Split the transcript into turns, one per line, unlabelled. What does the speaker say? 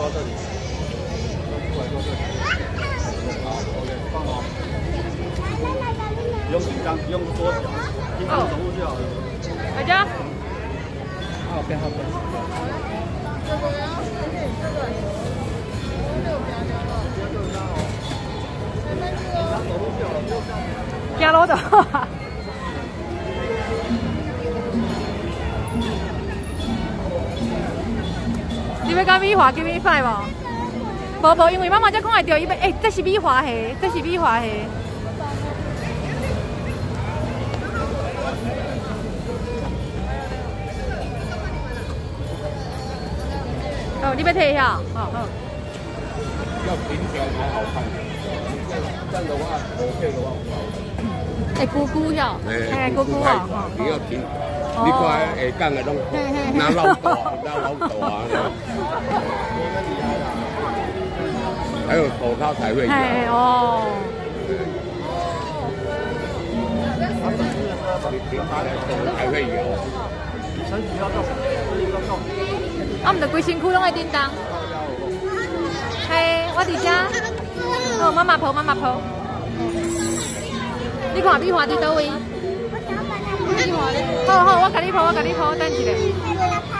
抓這裡，過來抓這裡。好，OK，放好。不用緊張，不用縮腳，平常走路就好了。
大家。
好，變好變。
行路就好。你欲佮美華給米飯無？無無，因為媽媽才看會著伊欲，欸，這是美華蝦，這是美華蝦。哦，你欲提遐？好好。
要平條才好看，這樣的話，OK 的話不好看。
欸，咕咕遐，欸，咕咕哦，
你要平，你看下港的攏拿老大，拿老大。還有手套才會咬。
哦。
你平常手才會咬。
啊，毋著規身軀攏會振動。嘿，我佇遮。好，媽媽抱，媽媽抱。你看美華佇佗位？好好，我共你抱，我共你抱，等一下。